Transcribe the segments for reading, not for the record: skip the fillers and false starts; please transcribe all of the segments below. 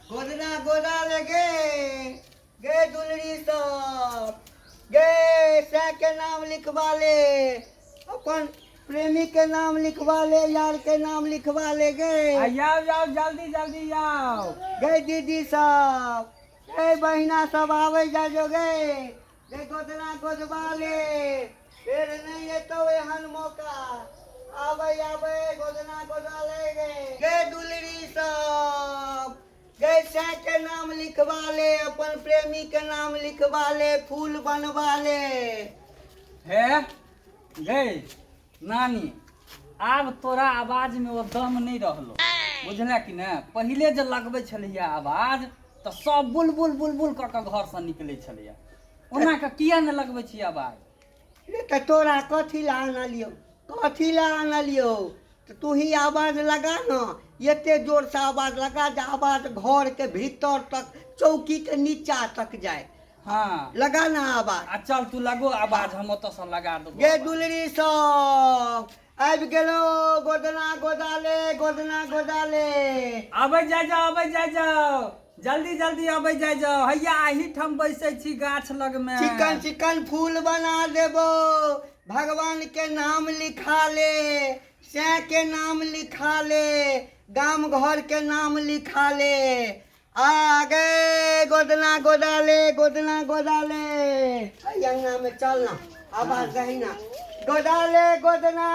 गोदना गोदा ले गे, गे दुलरी सब गे, सै के नाम लिखवा ले, अपन प्रेमी के नाम लिखवा ले, यार के नाम लिखवा ले गे। आ जाओ जाओ, जल्दी जल्दी जाओ। गे दीदी सब, गे बहिना सब, आबै जा जो गे, गे गोदना गोदवा ले, फेर नहीं एतौ एहन मौका। आबै आबै, गोदना गोदवा ले गे। गे दुलरी सब गे, सै के नाम लिखवा ले, अपन प्रेमी के नाम लिखवा ले, फूल बनवा ले। हे गै नानी, आब तोरा आवाज में ओ दम नहीं रहलो, बुझला कि ने? पहिले जे लगबै छलैया आवाज तऽ सब बुलबुल बुलबुल कऽ कऽ घरसँ निकलै छलैया। ओना कऽ किया ने लगबै छी आवाज? रे तऽ तोरा कथी ला आनलियौ? कथी ला आनलियौ? तऽ तू ही आवाज लगा न, एते जोरसँ आवाज लगा जे आवाज घरके भीतर तक, चौकीके नीचा तक जाय। लगा ना आवाज। आ चल, तू लगो आवाज, हम ओतऽसँ लगा देबो गे आवाज। दुलरी सब आबि गेलो, गोदना गोदा ले, गोदना गोदा ले। अबै जाय जाओ, अबै जाय जाओ, जल्दी जल्दी अबै जाय जाओ। हैया एही ठाम बैसै छी गाछ लगमे। चिकन चिकन फूल बना देबो, भगवान के नाम लिखा ले, सै के नाम लिखा ले, गाम घर के नाम लिखा ले। आ गे गोदना गोदा ले, गोदना गोदा ले। अई अंगना में चल ना, आवाज दही ना, गोदा ले गोदना।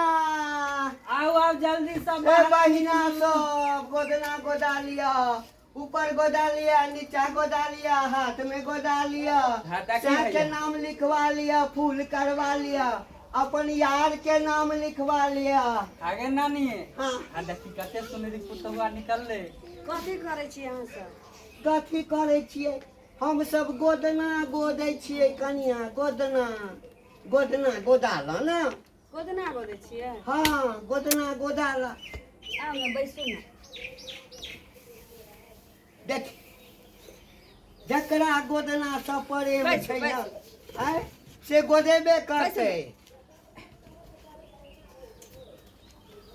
आउ आउ, जल्दी सब। ए बहिना सब, गोदना गोदा लिया, ऊपर गोदा लिया, नीचा गोदा लिया, हाथ में गोदा लिया। हाँ, देखी सै के हैया। नाम लिखवा लिया, फूल करवा लिया, अपन यार के नाम लिखवा लिया। आगे नानी। हाँ। आ देखी, कते सुनरी पुतहुआ निकलले। कथी करै छी अहाँ सब? कथी करै छियै हम सब? गोदना गोदै छियै कनिया, गोदना गोदना गोदा ल ने। गोदना गोदै छियै? हाँ, गोदना गोदा ल। आउ ने, बैसू ने। देख, जकरा गोदना सब प्रेम बैसू, छै ने बैसू। आँय, से गोदेबे करतै।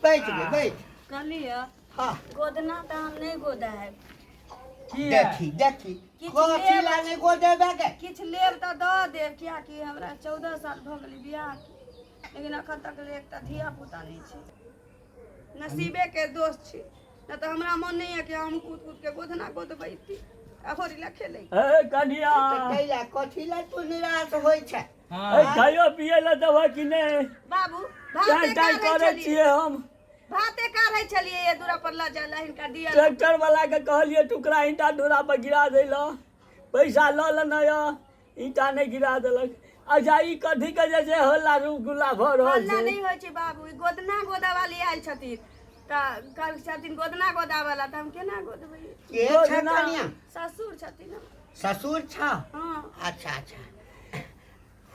बैठ गे, बैठ। कहलियै हाँ। गोदना तऽ हम नहि गोदायब। किया? देखी देखी। किछु कथी लेब। ला नहि गोदेबे के? किछु लेब तऽ दऽ देब, कियाकि हमरा 14 साल भऽ गेलै बियाहके, लेकिन एखन तक ले एकटा धिया पुता नहि छै। नसीबेके दोष छै, नहि तऽ हमरा मन नहि यऽ कि हम कूद कूद के गोदना गोदबैती आ होरी ला खेलै। ए कनिया। तऽ कैला, कथी ला तू निराश होइ छै? ए, खाइयो पिए लए देबह कि नहि? बाबू, चाय भाते ताय काढ़ै करै छलियै। छियै हम। भाते काढ़ै छलियै, ये दूरा पर लऽ जाय ला हिनका दिअ। ट्रैक्टर वाला के कहलियै टुकड़ा ईंटा डोरा पर गिरा दै लए, पैसा लऽ लेने यऽ, ईंटा नहि गिरा देलक। अच्छा, ई कथी के जे छै हल्ला गुल्ला भऽ रहल हल्ला छै? नहि होइ छै बाबू, ई गोदना गोदा वाली आयल छथिन तऽ कहल छथिन गोदना गोदा वाला, तऽ हम केना गोदबै? के छै? गोदना। कनिया? ससुर छथिन हमर। ससुर छ? हाँ। अच्छा अच्छा,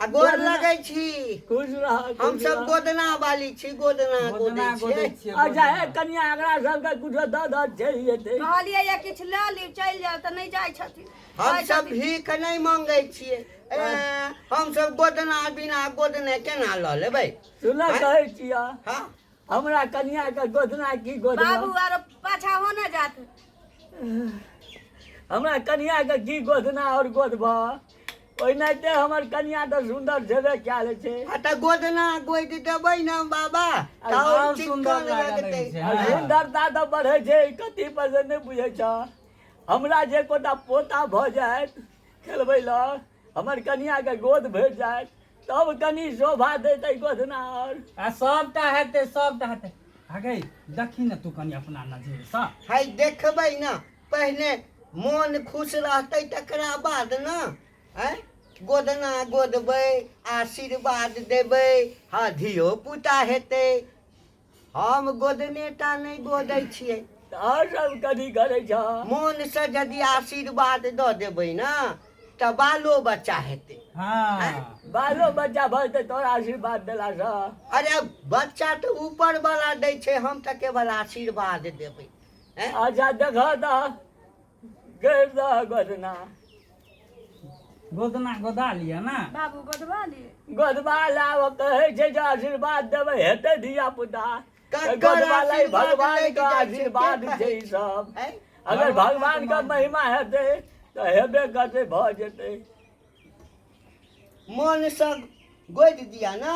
आ गोर लगै छी। खुश रह। हम सब गोदना वाली छी, गोदना गोदना गोदै गोदै छियै। छियै। अच्छा हे कनिया, एकरा सबके कुछो दऽ दऽ, चलि जेतै। कहलियै ये किछु लऽ लिउ, चलि जाउ, तऽ नहि जाइ छथिन। हम कहै सब छथिन, भीख नहि मंगै छियै। ए, हम सब गोदना बिना गोदने केना लऽ लेबै? सुन, कहै छियह। हाँ। हमरा कनिया के गोदना की गोदना? बाबू, आरो पाछा हो ने जात। हमरा कनिया के की गोदना और गोदबह? ओनाहिते हमर कनिया तऽ सुन्दर छेबे कयल छै। आ तऽ गोदना गोदि देबै ने बाबा, तऽ आओर आओर सुन्दर चिक्कन लागऽ लगतै। लगै छै। आ सुन्दरता तऽ बढ़ै छै कथी पर से नहि बुझै छ। हमरा जे एकोटा पोता भऽ जायत खेलबै लए, हमर कनियाके गोद भरि जायत, तब कनि शोभा देतै गोदना आओर। आ सबटा हेतै, सबटा हेतै। आगे देखी ने तू कनि अपना नजरिसँ। है, देखबै ने, पहिने मोन खुश रहतै तकरा बाद ने। आँय, गोदना गोदबै, आशीर्वाद देबै, हँ, धियो पुता हेतै। हम गोदने टा नहि गोदै छियै। तऽ आओर सब कथी करै छ? मोनसँ यदि आशीर्वाद दऽ देबै ने तऽ बालो बच्चा हेतै। बालो बच्चा भऽ जेतै तोरा आशीर्वाद देलासँ? अरे, बच्चा तऽ ऊपर वाला दै छै, हम तऽ केवल आशीर्वाद देबै। आँय? अच्छा, देखह तऽ, गैर दह गोदना। गोदना गोदा लिअ ने। बाबू, गोदबा लिअ। गोदबा लाब, कहै छै जे आशीर्वाद देबै, हेतै धिया पुता। ककर गोदबा लै आशीर्वाद भगवान लागि के जाइ छै, आशीर्वाद के छै ई सब। आँय? अगर भगवान के महिमा हेतै तऽ हेबे करतै, भऽ जेतै। मनसँ गोदि दिया ना,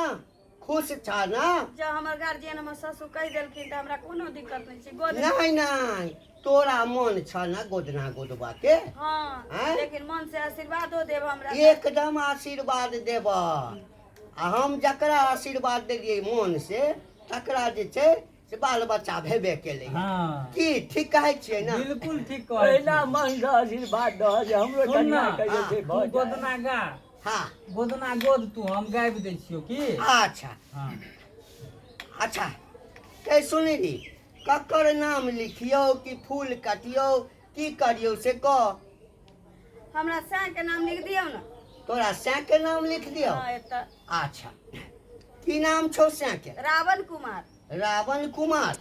खुश छा ना? जँ हमर गार्जियन, हमर ससुर कहि देलखिन तऽ हमरा कोनो दिक्कत नहि छै गोद। नहीं नहीं, तोरा मन छ ना गोदना गोदबा के? हँ। आँय? लेकिन मन से आशीर्वादो देब हमरा। एकदम आशीर्वाद देब। आ हम जकरा आशीर्वाद देलियै मन से, तकरा जे छै से बाल बच्चा भेबे केलै। हँ। की ठीक कहै छियै ना? बिल्कुल ठीक कहै एहिना छी। मन से आशीर्वाद दह जे हमरो सुन कन्या ना, के जे छै तू भऽ जाय। गोदना गा। हँ। गोदना गोद तू, हम गाबि दै छियौ की? अच्छा। हँ। अच्छा, कै सुनली, ककर नाम लिखियौ कि फूल कटियौ, की करियौ से कह। हमरा सैं के नाम लिख दियौ ने। तोरा सैं के नाम लिख दियौ? हँ, एतऽ। अच्छा, की नाम छौ सैं के? रावण कुमार। रावण कुमार।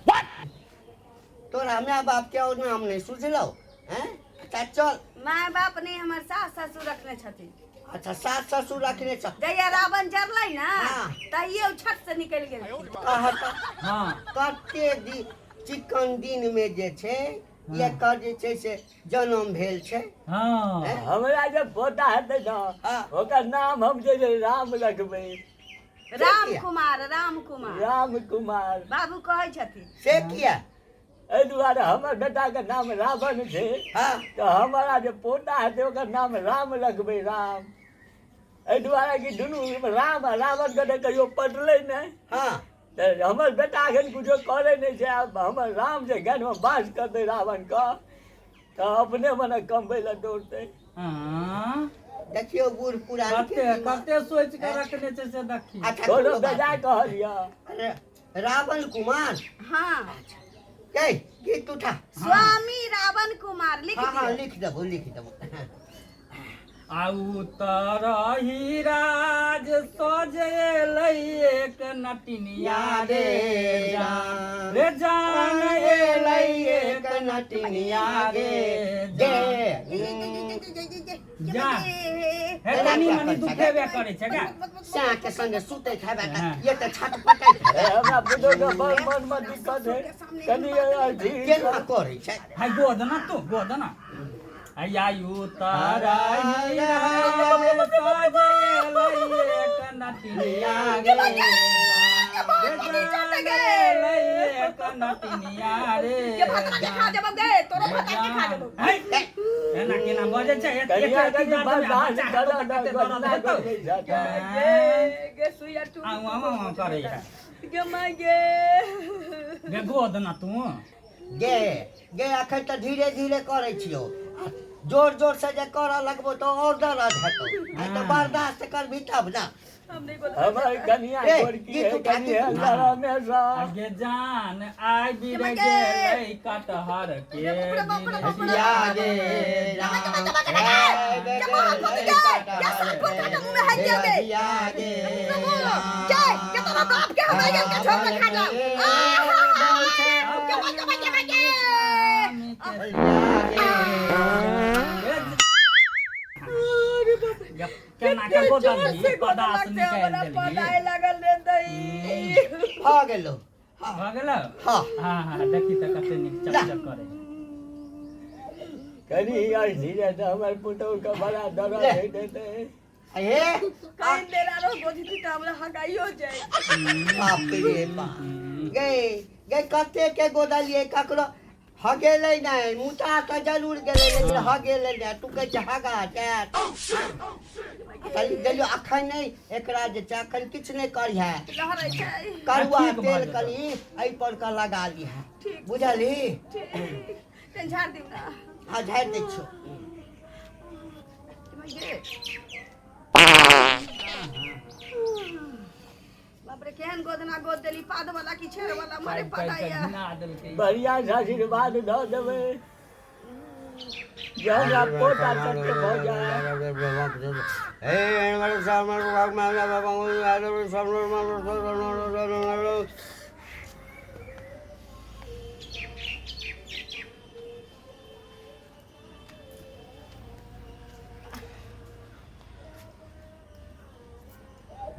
तोरा माय बाप के और नाम नहीं सुझलौ हैं? अच्छा चल। माय बाप नहि, हमर सास ससुर रखने छथिन। अच्छा, सास ससुर रखने छ। जहिया रावण जरलै ने, हाँ। तहिये ओ छत से निकलि गेलखिन। कह तऽ। हँ। कते दिन चिकन दिन में जे छै एकर जे छै से जन्म भेल छै। हँ। हमरा जे पोता हेतै ने, हाँ। ओकर नाम हम जे छै राम रखबै। राम किया? कुमार, राम कुमार। राम कुमार। बाबू कहै छथिन। से किया? एहि दुआरे, हमर बेटाके नाम रावण छै, हँ। तऽ हमरा जे पोता हेतै ओकर नाम राम रखबै। राम एहि दुआरे कि दुनू राम आ रावणके तऽ कहियो पटलै नहि। हँ। तऽ हमर बेटा एखन किछो करै नहि छै। आब हमर राम जे गानिमे बास करतै रावणके, तऽ अपने मने कमबै लए दौड़तै। हँ। देखियौ बूढ़ पुरान के कते दिमाग। कते सोचि कऽ रखने छै से देखी। अच्छा, कोनो कोनो बात बेजा नहि। कहलियै। अरे, रावण कुमार। हाँ। कै गीत उठा। स्वामी रावण कुमार लिख हाँ हाँ। दियौ। लिख देबो, लिख देबो। आ उतर राज सजेलै एक नटिनिया रे जान रे जान, एलै एक नटिनिया रे जान। जा हे, कनी मनी दुखेबे करै छै का। साँ के संगे सुतैत हेबे तऽ हाँ। ये तऽ छटपटैत हे, हेबे। हमरा बुझो के बड़ मनमे दिक्कत है कनि अथी। केना करै छै? हाय, गोद ना तू, गोद ना। आयु तारा सजेलै एक नटिनिया रे जान, एलै एक नटिनिया रे। के भात के खा जेबौ गे, तोरो भात के खा जेबौ। है, एना केना बजै छै? एक कनिया एक कनि बर्दाश्त बर्दाश्त करऽ ने, कते दर्द गोदना हेतौ। गोदबै जाता। गे गे सुइया टूट। आउ आउ आउ करै है। गे माय गे। गे, गोद ना तू। गे गे, अखन तऽ धीरे धीरे करै छियौ, आ जोर जोर से जे करऽ लगबो तऽ और दर्द हेतौ। आइ तऽ बर्दाश्त करबही तब ना। हम नहि गोद। हमर कनिया ए, गोरकी गीत है उठा, कनि गीत उठा। लरमेसँ। आगे जान आबि रे गे। गेलै कटहर के। रे बाप रे बाप रे। या गे राम, के बाप रे, के साफ कर के मुंह में हाथ दिया गे। या गे के के तोरा बाप के हमरा गेल के छोड़ के खा जाओ। के बा के बा के बा के। केना के गोदल जोर से गोद पदास लगते निकालि हमरा देलही। पदाए लागल रे दई। भऽ गेलो। भऽ गेलौ? हँ। हँ हँ, देखी तऽ कते नीक चकचक करै। कनि यार धीरे से, हमर पुतहु के बड़ा दर्द ले। होइत हेतै। हे। कहीं देर आरो गोदी तऽ हमरा हगाइयो जाए। बाप रे बाप, गे गे, कते के गोदलियै, ककरो हगेलै नहि। मुता तऽ जरूर गेलै लेकिन हगेलै नहि। तू कहै छै हगा जायत। देलियौ अखन नहि, एकरा जे छै अखन किछु नहि करिहे। लहरै छै। करुआ ठीक भऽ तेल जेतौ। कनि एहि पर के लगा लिहे। ठीक। बुझलही? ठीक, तनि झाड़ दियौ ने। हँ, झाड़ि दै छियौ। गे बाप रे, केहन गोदना गोद देली, पाद वाला की छेड़ वाला मारे। पाइ पाइ के पताया घिना देलकै। बढ़िआँ से आशीर्वाद दऽ देबै जे हमरा पोता सबके भऽ जाय।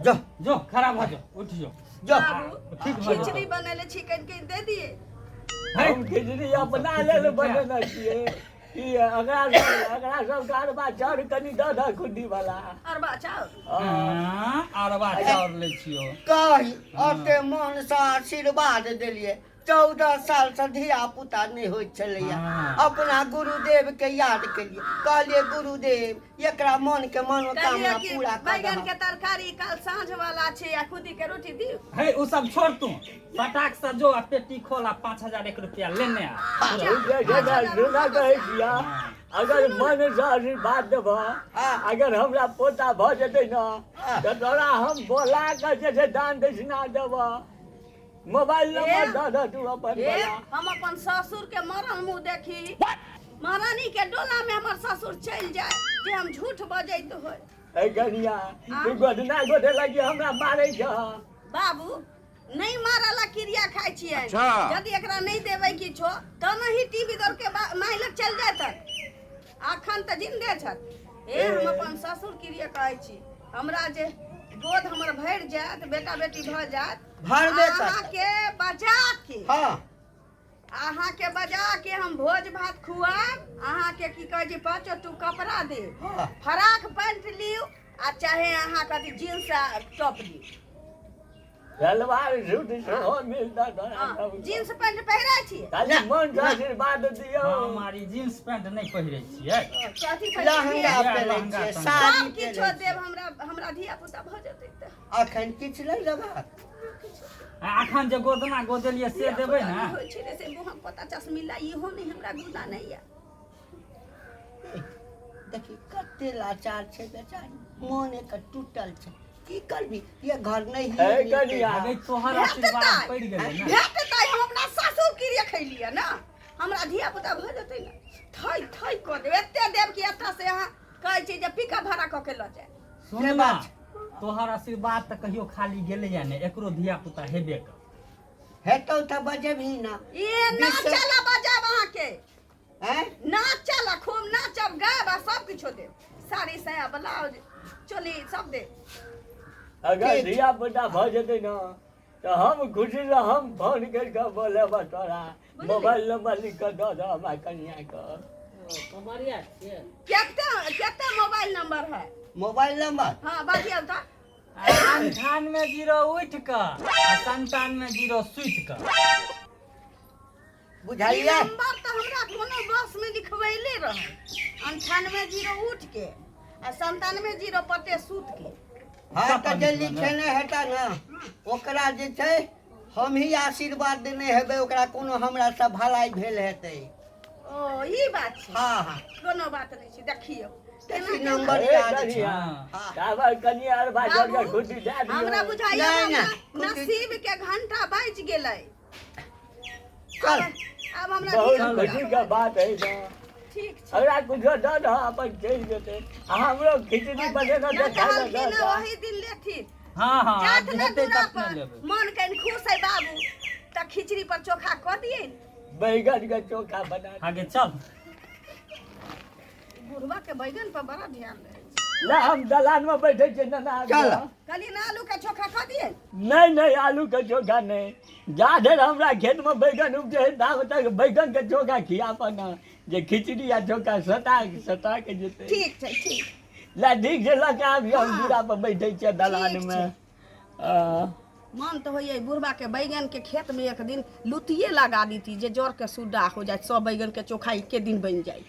जो। जो, खड़ा भऽ जो, उठ जो। जो। बाबू। ठीक भऽ खिचड़ी जेतौ। बनेले छी, कनि कनि दे दिए। हम खिचड़ी अपना लेल बनेने छियै ई एकरा सब एकरा सबके अरबा चाउर कनि दऽ दऽ खुद्दी वाला। अरबा चाउर? हाँ, अरबा चाउर लै छियौ। कही ओते मनसँ आशीर्वाद देलियै, 14 सालसँ धिया पुता नहि होइत छलैया। अपना गुरुदेव के याद केलियै, कहलियै गुरुदेव एकरा मन के मनोकामना कहलियै कि पूरा कर बैगन दहक। के तरकारी काल साँझ वाला छै आ खुदी के रोटी दियौ। हे, ओ सब छोड़, तू फटाक से जो आ पेटी खोल आ 5001 रुपया लेने आ। सुना कहै छिया, अगर मनसँ आशीर्वाद देबह, अगर हमरा पोता भऽ जेतै ने तऽ तोरा हम बोला कऽ जे छै दान दक्षिणा देबह। मोबाइल नंबर दऽ दऽ तू अपन हे वाला। हम अपन ससुर के मरल मुंह देखी, महारानी के डोला में हमर ससुर चलि जाय जे हम झूठ बजैत होय। ए कनिया, तू गोदना गोदे लगी हमरा मारै छह। बाबू, नहीं मारला क्रिया खाइ छियै। यदि एकरा नहीं देबै किछो तऽ नहीं टीवी दौड़ के माय लग चलि जायत। अखन तऽ जिन्दे छथि। हे, हम अपन ससुर क्रिया कहै छी, हमरा जे गोद हमर भरि जायत, बेटा बेटी भऽ जायत, भरबे करतै। अहाँके बजा के, अहाँके बजा के हम भोज भात खुआब। अहाँके की कहै छै, पाँचो टू कपड़ा देब। फराक पैंट लिउ आ चाहे अहाँ कथी जींस आ टॉप लिउ। सलवार सूट सेहो मिलता तोरा सबके। जींस पैंट पहिरै छियै? खाली मन से आशीर्वाद दियौ। हमारी जींस पैंट नहि पहिरै छियै। कथी पहिरै लहंगा छियै? पहिरै लहंगा छियै, तहंगा। साड़ी सब किछो पहिरै देब। हमरा हमरा धिया पुता भऽ जेतै तऽ छियै। अखन किछु नहि देबहक? आ अखन जे गोदना गोदलियै से देबै ने? होइ छै रे से मुँहक पता चश्मिला इहो नहि हमरा गुदा नहि यऽ। देखी कते लाचार छै बेचारी, मोन एकर टूटल छै। की करबी, ये घर नहीं हे कनिया। अगे तोहर आशीर्वाद पड़ि गेलै ने। भेटतै। हम अपना सासुर क्रिया खैलियै ने, हमरा धिया पुता भऽ जेतै ने, थै थै कऽ देब। एते देब कि एतऽ से अहाँ कहै छी जे पिकअप भाड़ा कऽ के लऽ जाय। सुन से ना, बात छै। तोहर आशीर्वाद तऽ कहियो खाली गेलैया ने, एकरो धिया पुता हेबे कर। हेतौ तऽ बजेबही ना। ये नाचऽ ला बजाब अहाँके। हैं? नाचऽ ला, खूब नाचब गायब आ सब किछो देब, साड़ी साया ब्लाउज चोली सब देब। अगर ठीक। धिया पुता भऽ जेतै ने तऽ हम खुशीसँ हम फोन करि कऽ बोलेब तोरा। मोबाइल नंबर लिख कऽ दऽ दऽ हमरा कनियाके। कते कते मोबाइल नंबर है? Mobile number? हाँ, बाजियौ तऽ। 98 0 उठि कऽ आ 97 0 सुति कऽ। ई बुझलियै? नंबर तऽ हमरा कोनो बस में लिखबैले रहै, 98 0 उठ के आ 97 0 पते सुत के। हँ, तऽ जे लिखेने हेता ने ओकरा जे छै हम ही आशीर्वाद देने हेबै, ओकरा कोनो हमरा से भलाई भेल हेतै। ओ, ई बात छै? हँ हँ। कोनो बात नहि छै, देखियौ। देखी केना नंबर हे याद छै। कनिया, हाँ। ताबे कनि अरबा चाउरके बाबू, खुद्दी दए दियौ। हमरा बुझाइया नहि, हमरा नहि, खुद्दी- नसीब के घंटा बाजि गेलै। चल। आब हमरा बहुत धिया-पुता खुशीके बात है ने। ठीक छै। हमरा कुछो दऽ दऽ, अपन चलि जेतै आ हमरो खिचड़ी बनेने ना छै खाय लए कहलखिन दऽ ने दऽ। ओही दिन लेथिन। हँ हँ, जात आब ने हेतै दूरा तखने पर लेबै। मन कनि खुश है बाबू तऽ खिचड़ी पर चोखा कऽ दियै। बैगन के चोखा बना। आगे चल। बुढ़वा के बैगन पर बड़ा ध्यान रहै छै। ले, हम दलान में बैठे छियै नना। चल। कहलियै ने आलू के चोखा कऽ दियै। नहि नहि, आलू के चोखा नहि। जा धरि हमरा खेत में बैगन उपजे है ताब तक बैगन के चोखा खियाबऽ ने, जे खिचड़ी आ चोखा सता सता के जेतै। ठीक छै, ठीक। ले, ठीक छै, लऽ के आबियौ, हम हँ। दूरा पर बैठे छियै दलान ठीक मे। छै। मन तऽ होइए बुढ़बा के बैगन के खेत में एक दिन लुतिये लगा दीती जे जड़ के सुड्डा हो जाए, सब बैगन के चोखा एके दिन बनि जाए।